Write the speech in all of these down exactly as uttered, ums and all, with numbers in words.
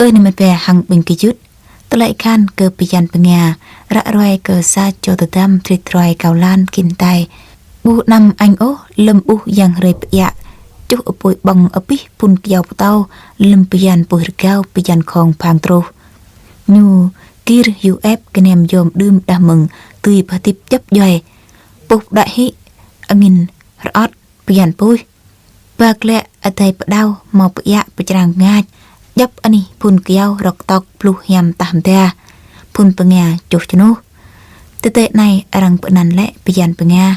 Ơ nai mơ̆ pĕ hăng ƀing gơyut, tơlơi khan kơ bơyan bơnga, ră ruai kơ sa čô tơdăm trit ruai kâo lan khin tai. Ƀu anăm añ ôh, lơ̆m ƀuh yang hrơi pơiă, čuh apui ƀơ̆ng abih phun kyâo pơtâo, lơ̆m bơyan puih rơgao bơyan khŏng phang truh. Ñu gir hyu ĕp kơnem yom đưm đah mơ̆ng dưi pơhơdip djŏp djuai. Puh pơđaĭ hĭ, angin rơŏt, bơyan puih. Ba glĕ adai pơđao hmâo pơiă pơčrang ngač, djŏp anih phun kyâo rŏk tŏk bluh hiam tah mơda. Phun bơnga čuh čơnuh. Tơdơi anai arăng pơanăn lĕ bơyan bơnga.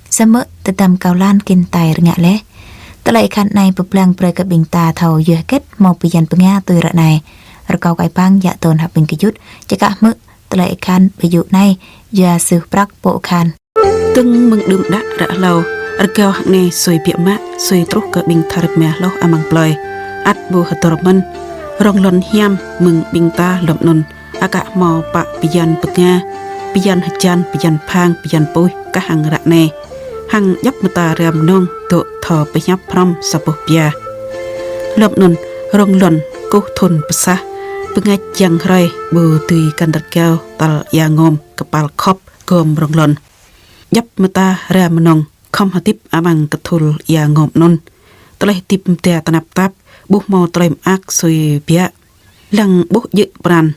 Samơ̆ tơdăm kâo lan khin tai rơngiă laih. Tơlơi khan anai pơblang brơi kơ ƀing ta thâo yua hơget hmâo bơyan bơnga tui ră anai. Rơkâo kơ ih păng yă tơn hăp ƀing gơyut, čơkă hmư̆ tơlơi khan ƀơi yŭ anai, yua sư prăk pô khan. Dơ̆ng mơ̆ng đưm đă ră hlâo, rơgao hăng anai sui biă mă, sui truh kơ ƀing tha rơma hloh amăng plơi. Ăt ƀu hơdơr mơ̆n, rŏng lŏn hiam mơ̆ng ƀing ta lŏm anŭn, aka hmâo pă bơyan bơnga, bơyan hơjan, bơyan phang, bơyan puih, kah hăng ră anai. Hăng djŏp mơta ram nong dŏ thâo pơhiăp hrŏm sa boh pia. Lŏm anŭn, rŏng lŏn kuh thŭn pơsah, bơngač yang hrơi ƀu dưi kăn rơgao tal ia ngom kơpal khŏp gom rŏng lŏn. Djŏp mơta ram nong khŏm hơdip amăng kơthul ia ngom anŭn. Tơlơi hơdip mơda tơnap tap, ƀu hmâo tơlơi mơak sui biă. Lăng ƀuh djơ̆ pran,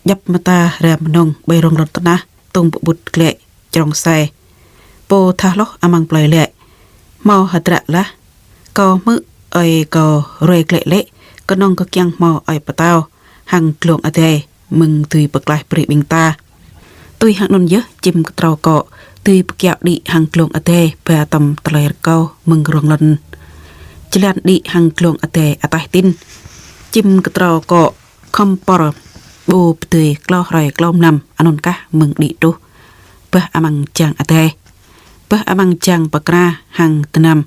djŏp mơta ram nong ƀơi rŏng lŏn tơnah, tŭng pơƀut glĕ črŏng sai. Pô tha hloh amăng plơi laĭ: Hmâo hơdră lah, kâo hmư̆ ơi kâo ruai glĕ lĕ, kơnơ̆ng kơ kiăng hmâo ơi pơtao hăng glông adai mơ̆ng dưi pơklaih brơi ƀing ta. Tui hăng anŭn yơh čim kơtrâo akŏ dưi pơkiaŏ đĭ hăng glông adai ba tơm tơlơi rơkâo mơ̆ng rŏng lŏn. Jơlan đĭ hăng glông adai ataih tin. Čim kơtrâo akŏ khŏm pơr ƀu pơdơi klâo hrơi klâo mlam anŭn kah mơ̆ng đĭ truh bah amăng jang adai. Bah amăng jang pơkra hăng tơnam.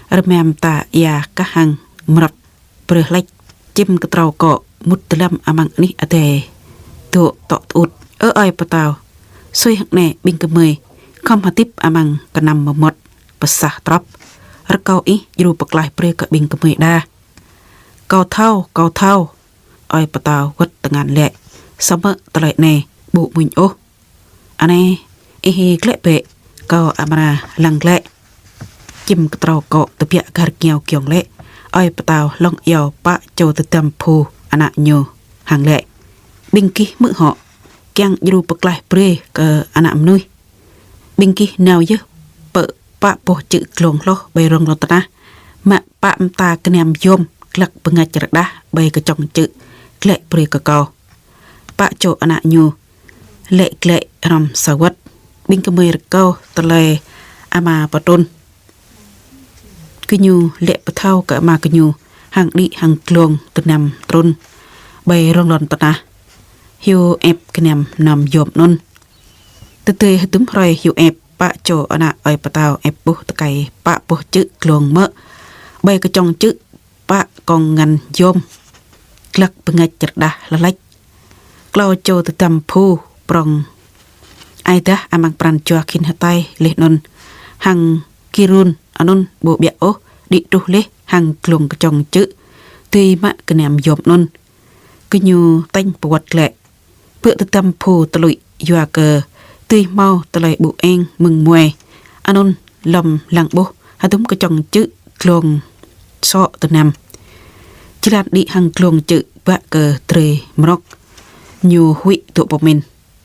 Rơmam ta ia kah hăng mrăt brơi hlĕč, čim kơtrâo akŏ mŭt dơlăm amăng anih adai dŏ tŏ tơŭt. Ơ ơi pơtao, sui hăng anai ƀing gơmơi khŏm hơdip amăng kơnăm mơmŏt pơsah trŏp. Rơkâo ih djru pơklaih brơi kơ ƀing gơmơi đa. Kâo thâo, kâo thâo, ơi pơtao wơ̆t tơngan laĭ. Samơ̆ tơlơi anai ƀu amuñ ôh. Anai, ih hĭ glĕ bĕ, kâo amra lăng glĕ. Čim kơtrâo akŏ tơbiă gar rơngiao giŏng lĕ, ơi pơtao hlŏng iâu pă čô tơdăm phu ană ñu hăng laĭ: Ƀing gih hmư̆ hŏ, kiăng djru pơklaih brơi kơ ană mơnuih. Ƀing gih nao yơh pơ pă boh čư̆ glông hloh ƀơi rŏng lŏn tơnah, mă pă mơta kơnăm yom glăk bơngač rơđah ƀơi kơčŏng čư̆, glĕ brơi kơ kâo. Pă čô ană ñu laĭ glĕ hrŏm sa wơ̆t. Ƀing gơmơi rơkâo tơlơi ama pơtrŭn. Gơñu laĭ pơthâo kơ ama gơñu hăng đĭ hăng glông tơnăm trŭn ƀơi rŏng lŏn tơnah hyu ĕp kơnăm năm yom anŭn. Tơdơi hơdôm hrơi hyu ĕp, pă čô ană ơi pơtao ĕp ƀuh tơkai pă boh čư̆ glông mơ̆ ƀơi kơčŏng čư̆ pă kông ngăn yom glăk bơngač rơđah hlơ̆lĕč. Klâo čô tơdăm phu prŏng ai dah amăng pran jua khĭn hơtai laih anŭn hăng gir run anŭn ƀu ƀiă ôh, đĭ truh laih hăng glông kơčŏng čư̆ dưi mă kơnăm yom anŭn. Gơñu tañ pơwơ̆t glĕ. Bơ tơdăm phu tơlŭi yua kơ dưi hmâo tơlơi ƀu eng mơ̆ng muai. Anŭn lŏm lăng ƀuh hơdôm kơčŏng čư̆ glông sŏ tơnăm. Jơlan đĭ hăng glông čư̆ bă kơ drơi mrŏk. Ñu huĭ dŏ pơmĭn: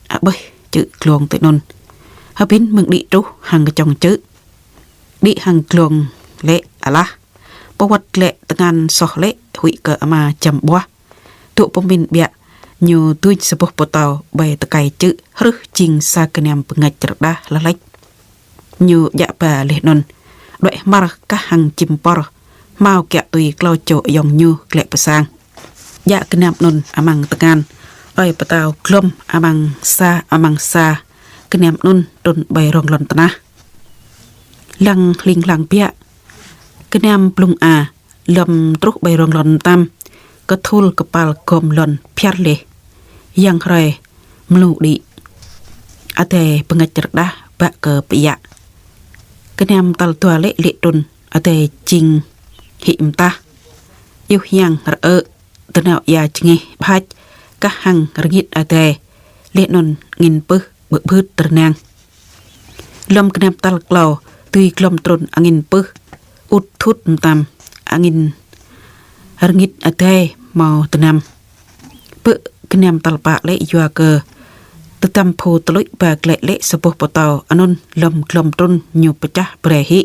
Aƀeh, čư̆ glông tui anŭn. Hơbĭn mơ̆ng đĭ truh hăng kơčŏng čư̆. Đĭ hăng glông laĭ alah. Pơwơ̆t glĕ tơngan soh lĕ huĭ kơ ama jăm ƀuah. Dŏ pơmĭn ƀiă, ñu duñ sa boh pơtâo ƀơi tơkai čư̆ hrưh jing sa kơnăm bơngač rơđah hlơ̆lĕč. Ñu djă ba laih anŭn, đuaĭ hmar kah hăng čim pơr, hmao kiă tui klâo čô ayŏng ñu glĕ pơ sang. Djă kơnăm anŭn amăng tơngan, ơi pơtao glŏm amăng sa amăng sa kơnăm anŭn trŭn ƀơi rŏng lŏn tơnah. Lăng hling hlang biă, kơnăm blung a lŏm truh ƀơi rŏng lŏn mơtam, kơthul kơpal gom lŏn phiar laih. Yang hrơi mlŭ đĭ. Adai bơngač rơđah bă kơ pơiă. Kơnăm tal dua lĕ lê̆ trŭn, adai jing hĭ mơtah. Yŭ hiang rơ̆, tơnao ia čngeh ƀač, kah hăng rơngit adai, laih anŭn angin pưh bơbưt tơrnang. Lŏm gơnam tal klâo, tui glŏm trŭn angin pưh, ŭt thut mơtam, angin rơngit adai hmâo tơnăm. Pơ gơnam tal pă lĕ yua kơ tơdăm phu tơluč ba glaĭ lĕ sa boh pơtâo anŭn lŏm glŏm trŭn ñu pơčah brơi hĭ.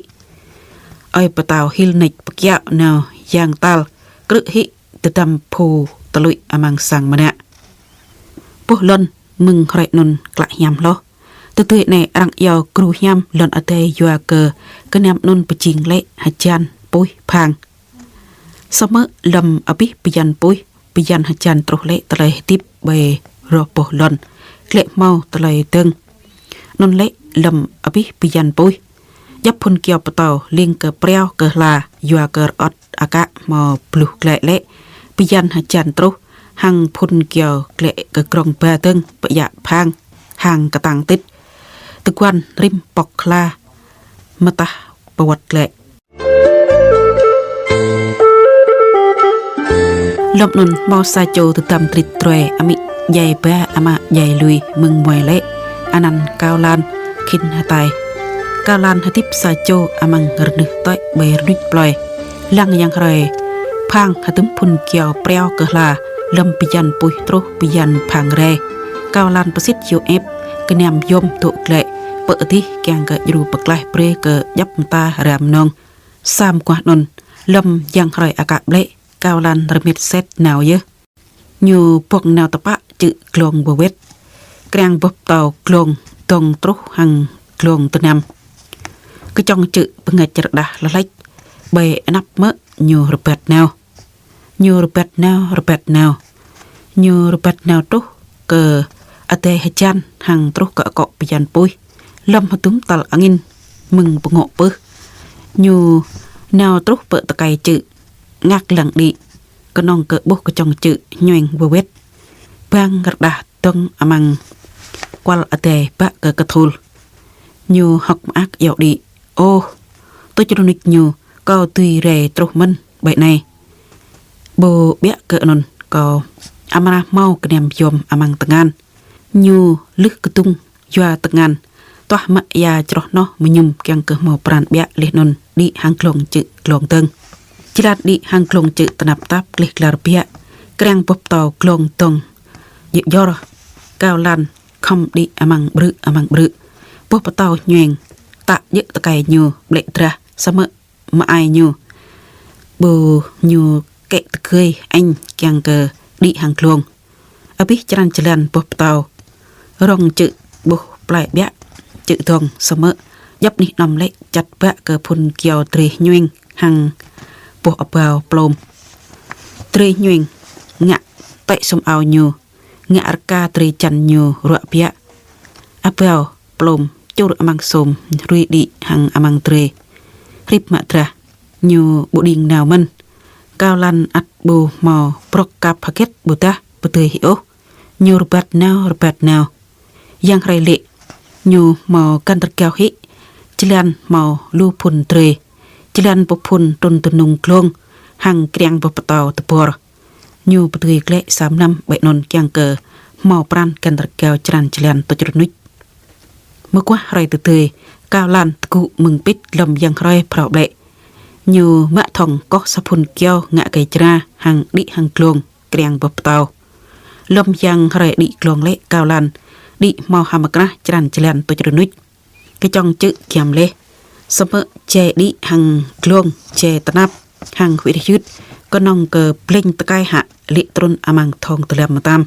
Ơi pơtao hil nač pơkiaŏ nao yang tal, krư̆ hĭ tơdăm phu tơluč amăng sang mơnă. Boh lŏn mơ̆ng hrơi anŭn klă hiam hloh. Tơdơi anai arăng iâu gru hiam lŏn adai yua kơ gơnam anŭn pơjing lĕ hơjan puih phang. Samơ̆ lŏm abih bơyan puih, bơyan hơjan truh lĕ tơlơi hơdip ƀơi roh boh lŏn, glaĭ hmâo tơlơi dơ̆ng. Anŭn lĕ lŏm abih bơyan puih, djŏp phŭn kyâo pơtâo lêng kơ priâo kơ hla, yua kơ rơŏt akă hmâo bluh glaĭ lĕ, bơyan hơjan truh, hăng phŭn kyâo glaĭ kơ grŏng ba dơ̆ng pơiă phang, hăng kơtang tĭt. Tơguan rĭm pŏk hla mơtah pơwơ̆t glaĭ. Lŏm anŭn hmâo sa čô tơdăm trit truai, amĭ djai ba, ama djai lui, mơ̆ng muai lĕ anăn Kao Lan, khĭn hơtai. Kao Lan hơdip sa čô amăng rơnưh tơ̆i ƀơi rơnuč plơi. Lăng yang hrơi phang hơdôm phŭn kyâo priâo kơ hla, lŏm bơyan puih truh bơyan phang rai. Kao Lan pơsit hyu ĕp gơnam yôm dŏ glaĭ pơ adih kiăng kơ djru pơklaih brơi kơ djŏp mơta ram nong. Sa mơguah anŭn, lŏm yang hrơi akă ƀlĕ, Kao Lan rơmet set nao yơh. Ñu ƀơ̆ng nao tơpă čư̆ glông wơwĕt. Kriăng boh pơtâo glông dŏng truh hăng glông tơnăm. Kơčŏng čư̆ bơngač rơđah lơlač, ƀơi anăp mơ̆ ñu rơbat nao. Ñu rơbat nao, rơbat nao. Ñu rơbat nao truh kơ adai hơjan hăng truh kơ akŏ bơyan puih. Lŏm hơdôm tal angin mơ̆ng bơngŏ pưh. Ñu nao truh pơ tơkai čư̆, ngă lăng đĭ, kơnơ̆ng kơ ƀuh kơčŏng čư̆ hñueng wơwĕt. Bang rơđah dŏng amăng kual adai bă kơ kơthul. Ñu hơ̆k mơak iâu đĭ: Ôh, tuč rơnuč ñu, kâo dưi rai truh mơ̆n ƀơi anai. Ƀu ƀiă kơ anŭn, kâo amra hmâo gơnam yôm amăng tơngan. Ñu lưh kơdŭng yua tơngan, tuah mă ia čroh noh mơñum kiăng kơ hmâo pran ƀiă laih anŭn đĭ hăng glông čư̆ glông dơ̆ng. Jơlan đĭ hăng glông čư̆ tơnap tap gleh glar biă, kriăng boh pơtâo glông dŏng djơ̆ jor. Kao Lan khŏm đĭ amăng ƀrư̆ amăng ƀrư̆. Boh pơtâo hñueng tă djơ̆ tơkai ñu ƀlĕ drah, samơ̆ mơai ñu. Ƀu ñu kĕ tơgơi añ kiăng kơ đĭ hăng glông. Abih črăn jơlan boh pơtâo rŏng čư̆ ƀuh plai ƀiă čư̆ dŏng, samơ̆ djŏp anih anom lĕ čăt bă kơ phŭn kyâo drơi hñueng hăng boh abao plôm. Drơi hñueng ngă tơ̆i sum ao ñu, ngă rơka drơi čăn ñu ruă biă. Abao plôm čur amăng sum, hrui đĭ hăng amăng drơi. Hrip mă drah, ñu ƀu đing nao mơ̆n. Kao Lan ăt ƀu hmâo brŏk kăp hơget ƀôdah pơdơi hĭ ôh. Ñu rơbat nao, rơbat nao. Yang hrơi lê̆, ñu hmâo găn rơgao hĭ. Jơlan hmâo lu phŭn drơi. Jơlan pơphŭn trŭn tơnŭng glông hăng kriăng boh pơtâo tơbor. Ñu pơdơi glaĭ sa mlam ƀơi anŭn kiăng kơ hmâo pran găn rơgao črăn jơlan tuč rơnuč. Mơguah hrơi tơdơi, Kao Lan tơgŭ mơ̆ng pĭt lŏm yang hrơi phrâo ƀlĕ. Ñu mă thŏng koh sa phŭn kyâo ngă kơ čra hăng đĭ hăng glông kriăng boh pơtâo. Lŏm yang hrơi đĭ glông lĕ Kao Lan đĭ hmâo hăm mơkrah črăn jơlan tuč rơnuč. Kơčŏng čư̆ giăm laih. Samơ̆ jai đĭ hăng glông, jai tơnap hăng huĭ hyưt, kơnơ̆ng kơ blĕng tơkai hă lê̆ trŭn amăng thŏng dơlăm mơtam.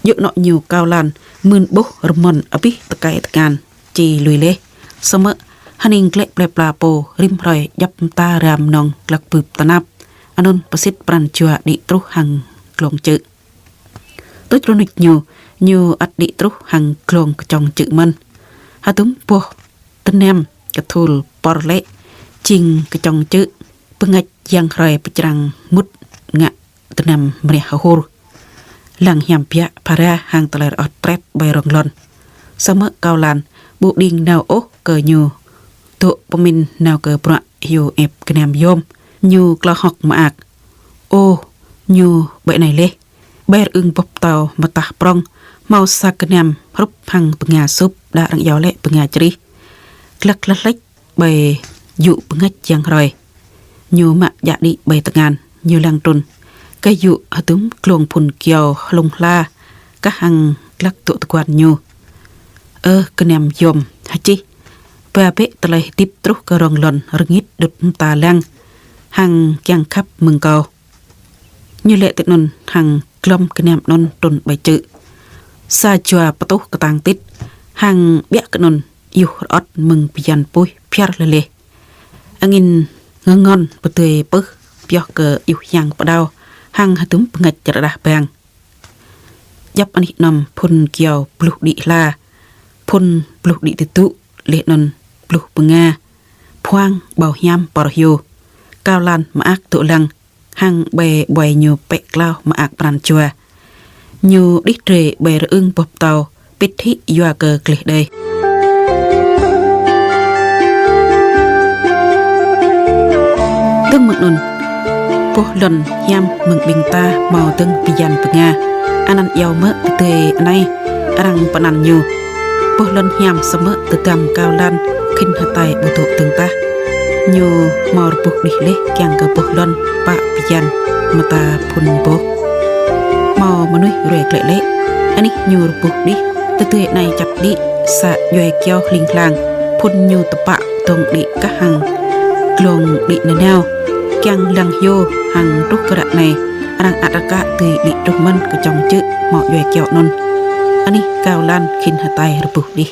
Djơ̆ anŏ ñu Kao Lan mưn ƀuh rơmơ̆n abih tơkai tơngan či lui laih. Samơ̆ hơning glaĭ plơi pla pô, rĭm hrơi djŏp mơta ram nong glăk bưp tơnap. Anŭn pơsit pran jua đĭ truh hăng glông čư̆. Tuč rơnuč ñu, ñu ăt đĭ truh hăng glông kơčŏng čư̆ mơ̆n. Hơdôm boh tơnăm kơthul pơr lĕ, jing kơčŏng čư̆, bơngač yang hrơi pơčrang mŭt ngă tơnăm mriah hơhur. Lăng hiam biă phara hăng tơlơi rơŏt tret ƀơi rŏng lŏn. Samơ̆ Kao Lan ƀu đing nao ôh kơ ñu dŏ pơmĭn nao kơ bruă hyu ĕp gơnam yôm. Ñu klâo hơ̆k mơak: Ôh, Ñu ƀơi anai laih. Ƀơi rơ̆ng boh pơtâo mơtah prŏng, hmâo sa gơnam hrup hăng bơnga sŭp, đa arăng iâu lĕ bơnga črih. Glăk hlăhlĕč ƀơi yŭ bơngač yang hrơi. Ñu mă djă đĭ ƀơi tơngan, ñu lăng trŭn. Kơ yŭ hơdôm glông phŭn kyâo hlŭng hla, kah hăng glăk dŏ tơguan ñu. Ơ gơnam yôm, hơčih. Ba bĕ tơlơi hơdip truh kơ rŏng lŏn rơngit đŭt mơta lăng, hăng kiăng khăp mơ̆ng kâo. Ñu laĭ tui anŭn hăng glŏm gơnam anŭn trŭn ƀơi čư̆. Sa jua pơtuh kơtang tit, hăng ƀiă kơ anŭn yuh rơŏt mơ̆ng bơyan puih phiar lơleh. Angin ngơngŏn pơdơi pưh pioh kơ yuh hiăng pơđao, hăng hơdôm bơngač rơđah bang. Djŏp anih anom phŭn kyâo bluh đĭ hla, phŭn bluh đĭ tơdŭ, laih anŭn bluh bơnga, phuang ƀâo hiam pơr hyu. Kao lan mơak dŏ lăng, hăng ƀơi ƀuai ñu pĕ klao mơak pran jua. Ñu đih drơi ƀơi rơ̆ng boh pơtâo, pĭt hĭ yua kơ gleh đơi. Dơ̆ng mơ̆ng anŭn, boh lŏn hiam mơ̆ng ƀing ta hmâo dơ̆ng bơyan bơnga. Anăn iâu mơ̆ tơdơi anai arăng pơanăn ñu. Boh lŏn hiam samơ̆ tơdăm kao lan khĭn hơtai ƀu dŏ dơ̆ng tah. Ñu hmâo rơbuh đih laih kiăng kơ boh lŏn pă bơyan mơta phŭn boh. Hmâo mơnuih ruai glaĭ laĭ: Anih ñu rơbuh đih, tơdơi anai čăt đĭ sa djuai kyâo hling hlang, phŭn ñu tơpă dŏng đĭ kah hăng glông đĭ nanao. Kiăng lăng hyu hăng truh kơ ră anai, arăng ăt rơka dưi đĭ truh mơ̆n kơ čŏng čư̆ hmâo djuai kyâo anŭn. Anih kao lan khĭn hơtai rơbuh đih.